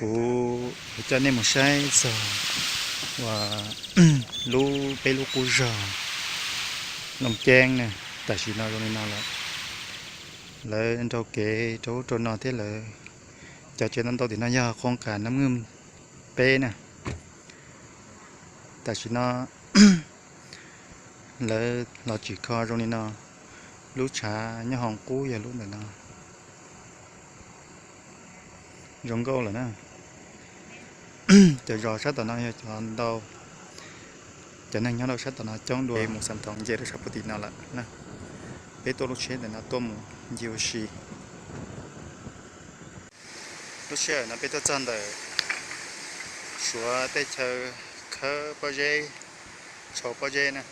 Kuv yuav coj nej mus saib txog uas lub, peb lub qub zog Looj Ceeb na. Tam sim no zoo li no lawm, lawv nrau kev rau ub rau no thiab lawv cov tsev ntau ntau tim no yog qhov kas Nab Nwj peb na. Tam sim no lawv los tsim kho zoo li no. Lub tshav nyob hauv qub yog lub ntawm no. Zoo nkauj lawm na. Cov zos sab tom no yog cov ntau, cov neeg nyob rau sab tom no coob dua. Mus xam thoom nce rau sab puag tim no lawm na. Peb tuaj lub tsheb ntawm no tuaj mus ncig ua si. Lub sij hawm no peb tuaj txog ntawm Suav tej chaw khawb pob zeb, tshau pob zeb na,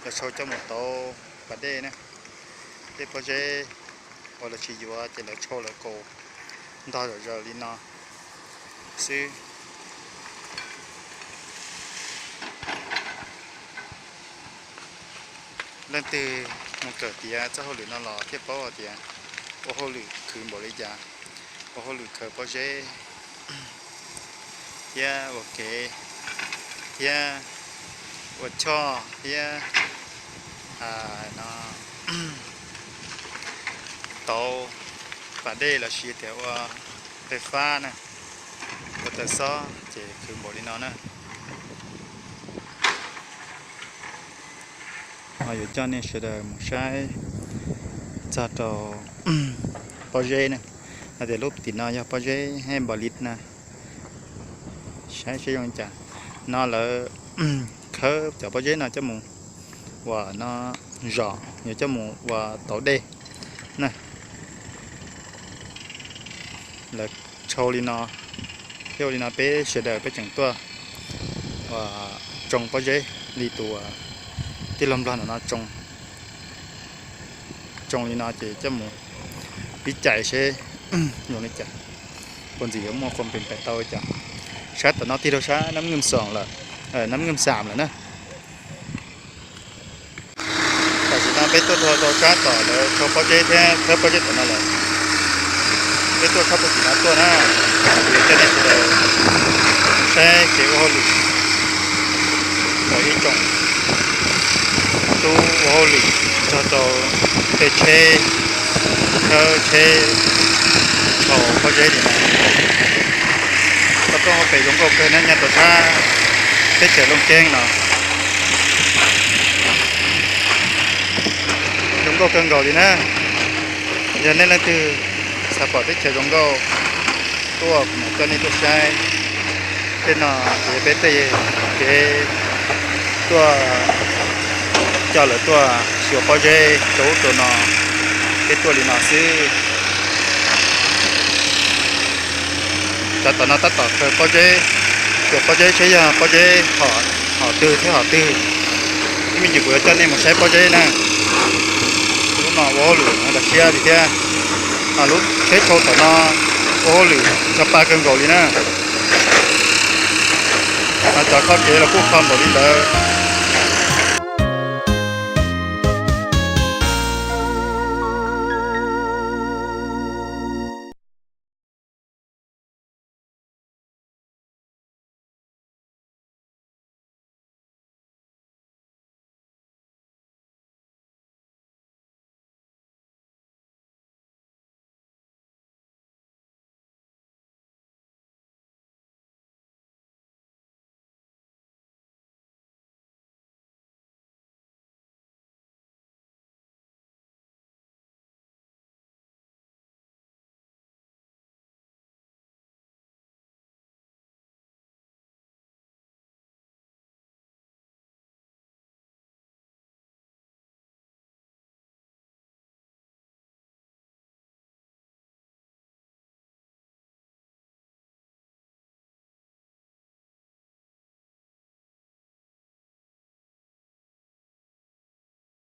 lawv tshau coj mus tauv pas dej na. Tej pob zeb uas lawv tsis yuav ces lawv tshau lawv kaus ntog zom zaws li no xwb. Leej twg mus kawm tiav txoj hauj lwm no los thiaj paub hais tias ua hauj lwm khwv npaum li cas, ua hauj lwm khaws pob zeb thiab ua kev thiab ua choj thiab no tauv pas dej los sis tias ua fais fab na, ua taws xob ces khwv npaum li no na. Ho yuav coj nej sawv daws mus saib txog rau pob zeb na, hais tias lub tim no yog pob zeb hais npaum li na. Saib seb zoo li cas. No lawv khawb cov pob zeb no coj mus ua no zom, yuav coj mus ua tauv dej na. Lawv tshau li no, thiab ua li no peb sawv daws peb tseem tuaj ua tsoo pob zeb li tus tij laug Nplog ntawm no tsoo. Tsoo li no ces coj mus pib cais seb zoo li cas, puas ntxim yuav muaj qhov npeem pais tau li cas. Sab tom no tig rau sab Nab Nwj Xoom lawm, Nab Nwj Xam lawm na. Tam sim no peb tuaj rau sab tom lawv khawb pob zeb thiab khawb pob zeb tom no lawm. Peb tuaj sab puag tim no tuaj na, yuav coj nej sawv daws saib kev ua hauj lwm ntawm ib tsoom tub ua hauj lwm txog rau tej tsheb khawb tsheb tshau pob zeb li no. Toj roob hauv pes zoo nkauj kawg na, nyob rau sab teb chaws Looj Ceeb no. Zoo nkauj kawg nkaus li na. Yog nej leej twg xav pom teb chaws zoo nkauj, tuaj kuv mam coj nej tuaj saib. Tej no ces yog peb tej kev tuaj coj lawv tuaj xyuas pob zeb rau ub rau no, peb tuaj li no xwb. Cov tom no tab tom khaws pob zeb, khaws pob zeb seb yog pob zeb hom twg thiab hom twg. Ib me ntsis kuv yuav coj nej mus saib pob zeb na. Lub no ua hauj lwm nrov siab li thiab. Lub tsheb tshau tom no ua hauj lwm tshaj pa kawg nkaus li na. Cov kho kev los kuj kho npaum li ntawd.